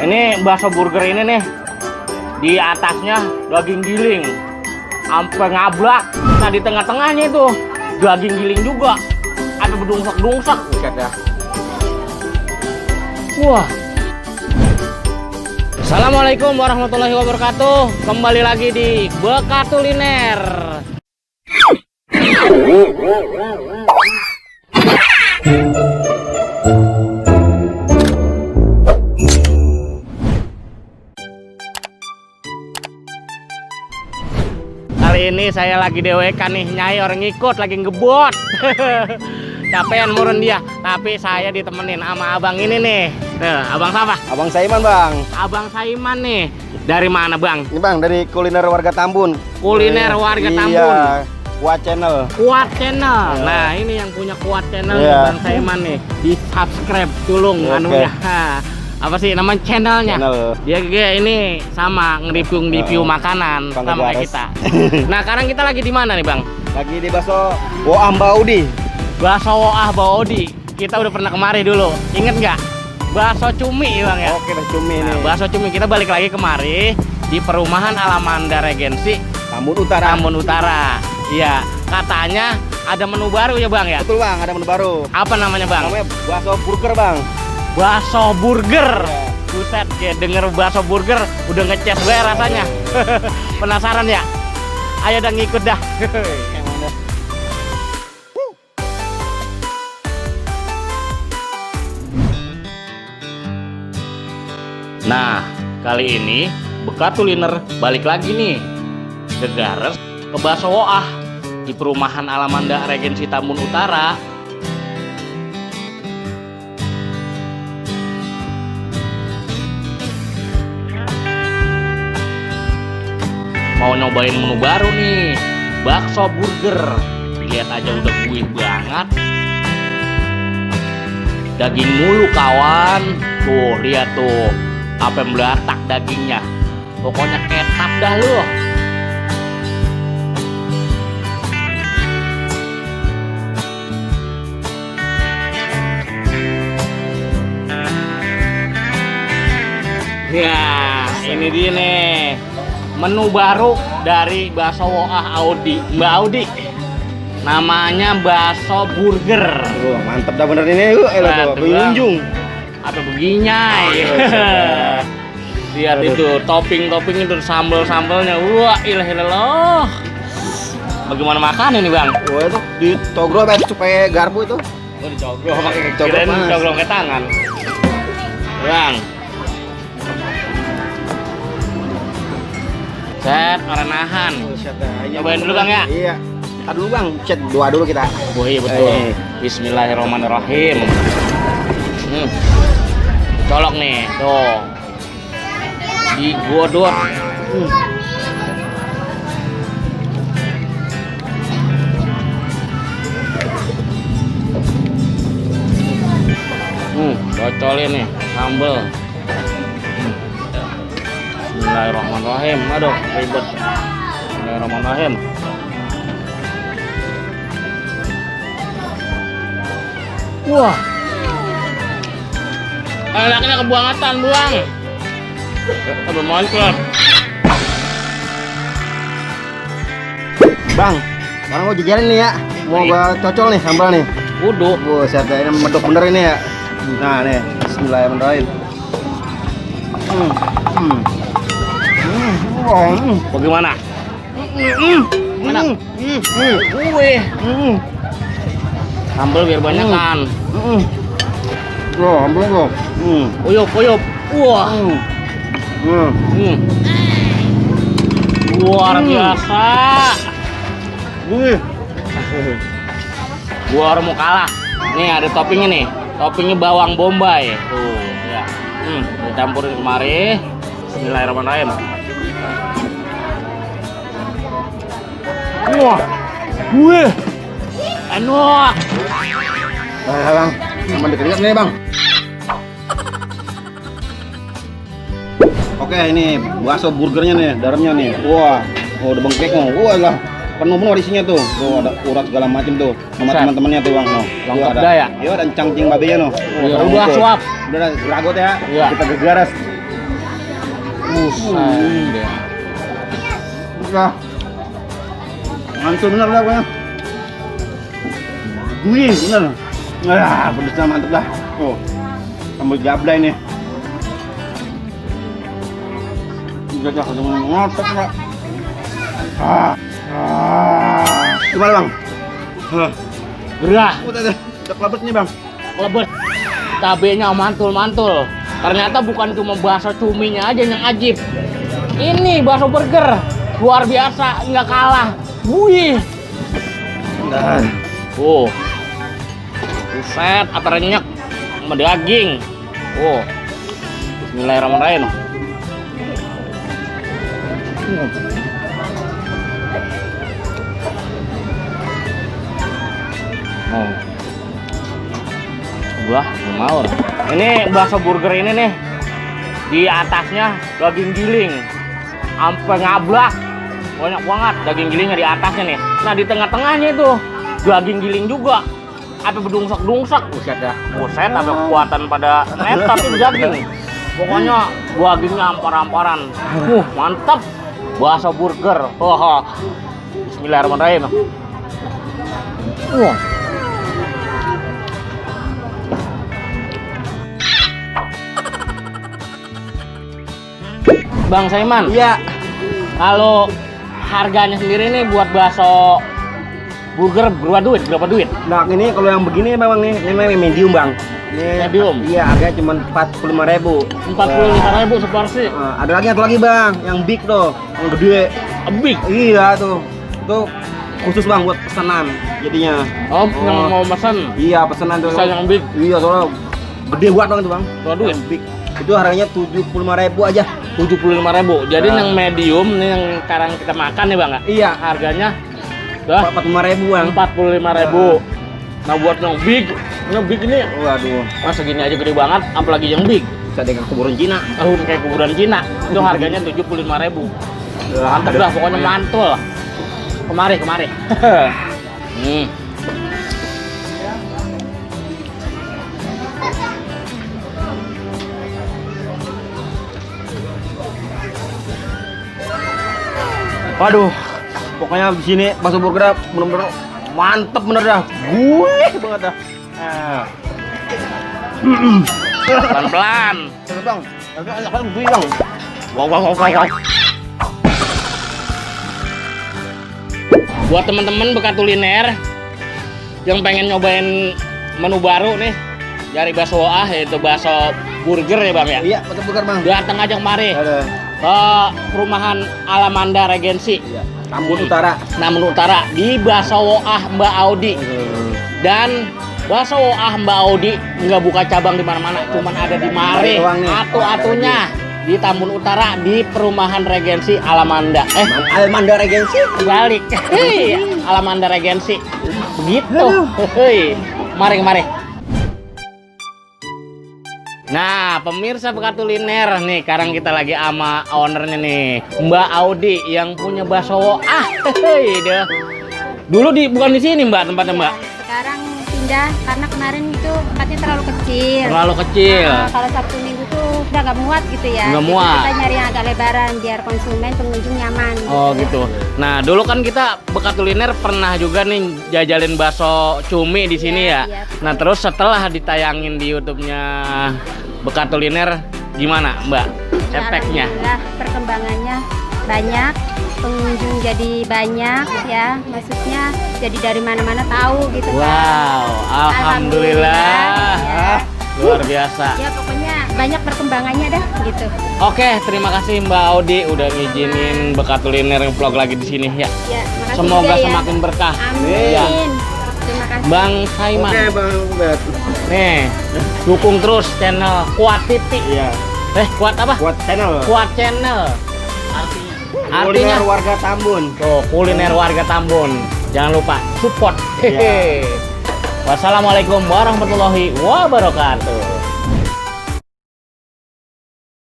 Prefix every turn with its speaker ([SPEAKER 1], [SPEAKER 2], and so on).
[SPEAKER 1] Ini bakso burger ini nih, di atasnya daging giling sampai ngablak. Nah di tengah-tengahnya itu daging giling juga, ada berdungsak-dungsak, buset ya. Wah. Assalamualaikum warahmatullahi wabarakatuh. Kembali lagi di Bekatuliner. Kali ini saya lagi DWK nih, Nyai orang ngikut lagi ngebot. Capean murun dia, tapi saya ditemenin sama abang ini nih. Tuh, abang siapa?
[SPEAKER 2] Abang Saiman, Bang.
[SPEAKER 1] Abang Saiman nih. Dari mana, Bang?
[SPEAKER 2] Ini, Bang, dari kuliner warga Tambun.
[SPEAKER 1] Kuliner warga Tambun.
[SPEAKER 2] Iya, Kuat Channel.
[SPEAKER 1] Kuat Channel.
[SPEAKER 2] Ya.
[SPEAKER 1] Nah, ini yang punya Kuat Channel
[SPEAKER 2] Ya.
[SPEAKER 1] Bang Saiman nih. Di-subscribe tulung
[SPEAKER 2] Oke.
[SPEAKER 1] anunya. Apa sih namanya channelnya?
[SPEAKER 2] Channel.
[SPEAKER 1] Dia ini sama nge-review makanan
[SPEAKER 2] Bang
[SPEAKER 1] sama kayak
[SPEAKER 2] Garas.
[SPEAKER 1] kita. Nah, sekarang kita lagi di mana nih, Bang?
[SPEAKER 2] Lagi di bakso Woambaudi.
[SPEAKER 1] Bakso Woah Baodi. Kita udah pernah kemari dulu. Ingat nggak? Bakso cumi, Bang ya.
[SPEAKER 2] Oke, cumi
[SPEAKER 1] Nah,
[SPEAKER 2] nih.
[SPEAKER 1] bakso cumi kita balik lagi kemari di perumahan Alamanda Regensi
[SPEAKER 2] Tambun Utara.
[SPEAKER 1] Tambun Utara. Iya, katanya ada menu baru ya, Bang ya.
[SPEAKER 2] Betul, Bang, ada menu baru.
[SPEAKER 1] Apa namanya, Bang?
[SPEAKER 2] Namanya bakso burger, Bang.
[SPEAKER 1] Bakso burger.
[SPEAKER 2] Ya.
[SPEAKER 1] Buset, kayak denger bakso burger udah ngeces gue rasanya. Penasaran ya? Ayo dah ngikut dah. Nah, kali ini Bekatuliner balik lagi nih ke Gares, ke Bakso Woah di perumahan Alamanda Regensi Tambun Utara. Mau nyobain menu baru nih, bakso burger. Lihat aja udah gurih banget. Daging mulu kawan. Tuh, lihat tuh. Apa meletak dagingnya. Pokoknya ketap dah lu. Ya, ini dia nih. Menu baru dari Bakso Woah Audi, Mbak Audi. Namanya bakso burger.
[SPEAKER 2] Mantep dah bener ini.
[SPEAKER 1] Nah, tuh,
[SPEAKER 2] Pengunjung.
[SPEAKER 1] Atau beginyai. Lihat itu topping-topping itu sambal-sambalnya. Wah, ilah ilah. Bagaimana makan ini, Bang?
[SPEAKER 2] Wah, itu ditogro supaya garpu itu.
[SPEAKER 1] Oh, dicogrok pakai
[SPEAKER 2] Cogrok,
[SPEAKER 1] kirain
[SPEAKER 2] Mas.
[SPEAKER 1] dicogrok ke tangan. Bang. Set, orang nahan. Cobain dulu, Bang, ya?
[SPEAKER 2] Iya. Tar dulu, Bang. Cek doa dulu kita.
[SPEAKER 1] Oh iya betul.
[SPEAKER 2] Eh.
[SPEAKER 1] Bismillahirrahmanirrahim. Colok nih, tuh. Digodot. Cocolin nih sambel. Bismillahirrahmanirrahim. Aduh, ribet. Bismillahirrahmanirrahim. Wah, enaknya kebangetan, Buang. Aduh, moncer.
[SPEAKER 2] Bang, sekarang gua jajarin nih ya. Mau gua cocol nih sambal nih.
[SPEAKER 1] Kudu.
[SPEAKER 2] Buset, ini medok bener ini ya. Nah, nih. Bismillahirrahmanirrahim.
[SPEAKER 1] Bagaimana? Enak. Wih. Sambal biar banyak kan.
[SPEAKER 2] Bro, ambil bro.
[SPEAKER 1] Uyup, uyup. Wah. Luar biasa.
[SPEAKER 2] Wih.
[SPEAKER 1] Gua mau kalah. Nih ada toppingnya nih. Toppingnya bawang bombay. Tuh, ya. Dicampurin kemari. Bismillahirrahmanirrahim. Wah. Wih. Enak.
[SPEAKER 2] Bang, cuma deket-deket nih, Bang. Oke, ini bakso burgernya nih, dalamnya nih. Wah, udah bengkek nih. Wah lah, penuh-penuh isinya tuh. Tuh ada urat segala macam tuh. Sama
[SPEAKER 1] Set.
[SPEAKER 2] teman-temannya tuh, Bang. No.
[SPEAKER 1] Lengkap
[SPEAKER 2] Ada.
[SPEAKER 1] dah ya?
[SPEAKER 2] Iya, dan cangcing babenya no.
[SPEAKER 1] Iya, udah suap.
[SPEAKER 2] Udah gragot ya.
[SPEAKER 1] Iya.
[SPEAKER 2] Kita gegaras.
[SPEAKER 1] Buset.
[SPEAKER 2] Udah. Mantul bener dah pokoknya. Gurih bener. Ah, pedesnya mantep dah. Oh, sambal jablay nih. Udah langsung ngotot dah. Gimana bang?
[SPEAKER 1] Gerah,
[SPEAKER 2] Udah kelabet nih bang.
[SPEAKER 1] lebet. Cabenya mantul-mantul. Ternyata bukan cuma bakso cuminya aja yang ajib. Ini bakso burger luar biasa, nggak kalah. Wih.
[SPEAKER 2] Nah.
[SPEAKER 1] Buset, apa renyek sama daging. Bismillahirrahmanirrahim. Gua nggak mau. Ini bakso burger ini nih, di atasnya daging giling sampai ngablak, banyak banget daging gilingnya di atasnya nih. Nah di tengah-tengahnya itu daging giling juga, apa berdungsak-dungsak. Buset dah, buset, ada kekuatan pada netat itu daging. Pokoknya dagingnya ampar-amparan. Mantap, bakso burger. Bismillahirrahmanirrahim. Bang Saiman,
[SPEAKER 2] Iya.
[SPEAKER 1] kalau harganya sendiri nih buat bakso burger berapa duit?
[SPEAKER 2] Nah ini kalau yang begini memang nih, ini memang medium bang. Ini,
[SPEAKER 1] Medium?
[SPEAKER 2] Iya, harganya cuma 45.000.
[SPEAKER 1] 45.000 seporsi.
[SPEAKER 2] Ada lagi satu lagi bang, yang big tuh, yang gede.
[SPEAKER 1] Big.
[SPEAKER 2] Iya tuh, itu khusus bang buat pesanan jadinya.
[SPEAKER 1] Yang mau pesan
[SPEAKER 2] Iya pesanan tuh.
[SPEAKER 1] pesan yang big.
[SPEAKER 2] Iya soalnya gede banget bang itu bang.
[SPEAKER 1] Berapa duit?
[SPEAKER 2] Yang big. Itu harganya 75.000 aja.
[SPEAKER 1] 75.000. Jadi
[SPEAKER 2] Nah.
[SPEAKER 1] yang medium nih yang sekarang kita makan nih bang,
[SPEAKER 2] Iya.
[SPEAKER 1] harganya dah
[SPEAKER 2] 45.000 bang.
[SPEAKER 1] 45.000. Nah buat yang big ini,
[SPEAKER 2] Waduh,
[SPEAKER 1] segini aja gede banget, apalagi yang big.
[SPEAKER 2] bisa dengan kuburan Cina.
[SPEAKER 1] Kayak kuburan Cina. Itu harganya 75.000. Mantep dah, pokoknya mantul. Kemari.
[SPEAKER 2] Waduh, pokoknya di sini bakso burger bener-bener mantep bener dah. Gurih banget dah.
[SPEAKER 1] Pelan-pelan.
[SPEAKER 2] Coba bang, agak gurih bang.
[SPEAKER 1] Wow. Buat teman-teman bekas kuliner yang pengen nyobain menu baru nih dari bakso Ah, yaitu bakso burger ya bang ya.
[SPEAKER 2] Iya, bakso burger bang.
[SPEAKER 1] Datang aja kemari
[SPEAKER 2] Ada.
[SPEAKER 1] ke perumahan Alamanda Regensi,
[SPEAKER 2] Iya. Tambun Utara.
[SPEAKER 1] Namun Utara, di bakso Ah Mbak Audi. Dan bakso Ah Mbak Audi nggak buka cabang di mana-mana, cuman ada di Mare.
[SPEAKER 2] Doang nih.
[SPEAKER 1] Atu-atunya di Tambun Utara di perumahan Regensi Alamanda.
[SPEAKER 2] Alamanda Regensi.
[SPEAKER 1] Balik. Alamanda Regensi. Begitu. Hei. Mari. Nah, pemirsa bekas kuliner nih, sekarang kita lagi sama ownernya nih, Mbak Audi yang punya bakso Ah. Deh. Dulu bukan di sini Mbak tempatnya Mbak.
[SPEAKER 3] Sekarang pindah karena kemarin itu tempatnya terlalu kecil.
[SPEAKER 1] Terlalu kecil.
[SPEAKER 3] Nah, kalau Sabtu Minggu tuh udah nggak muat gitu ya.
[SPEAKER 1] Nggak
[SPEAKER 3] Jadi
[SPEAKER 1] muat.
[SPEAKER 3] Kita nyari yang agak lebaran biar konsumen pengunjung nyaman.
[SPEAKER 1] Oh gitu. Nah dulu kan kita bekas kuliner pernah juga nih jajalin bakso cumi di sini ya.
[SPEAKER 3] Iya.
[SPEAKER 1] Nah terus setelah ditayangin di YouTube-nya bekas kuliner gimana Mbak?
[SPEAKER 3] Ya,
[SPEAKER 1] Efeknya?
[SPEAKER 3] alhamdulillah perkembangannya banyak, pengunjung jadi banyak ya. Maksudnya jadi dari mana-mana tahu gitu kan.
[SPEAKER 1] Wow, alhamdulillah.
[SPEAKER 3] Ya.
[SPEAKER 1] Luar biasa.
[SPEAKER 3] Ya pokoknya banyak perkembangannya dah gitu.
[SPEAKER 1] Oke, terima kasih Mbak Audi udah ngizinin bekas kuliner vlog lagi di sini ya.
[SPEAKER 3] Ya, makasih
[SPEAKER 1] Semoga
[SPEAKER 3] juga ya.
[SPEAKER 1] semakin berkah.
[SPEAKER 3] Amin.
[SPEAKER 1] Ya.
[SPEAKER 3] Terima kasih.
[SPEAKER 1] Bang Saiman.
[SPEAKER 2] Oke bang, bet.
[SPEAKER 1] Nih, dukung terus channel Kuat TV.
[SPEAKER 2] Iya.
[SPEAKER 1] Kuat apa?
[SPEAKER 2] Buat channel.
[SPEAKER 1] Kuat channel. Artinya
[SPEAKER 2] Kuliner warga Tambun.
[SPEAKER 1] tuh kuliner warga Tambun. Jangan lupa support.
[SPEAKER 2] Iya.
[SPEAKER 1] Wassalamualaikum warahmatullahi wabarakatuh.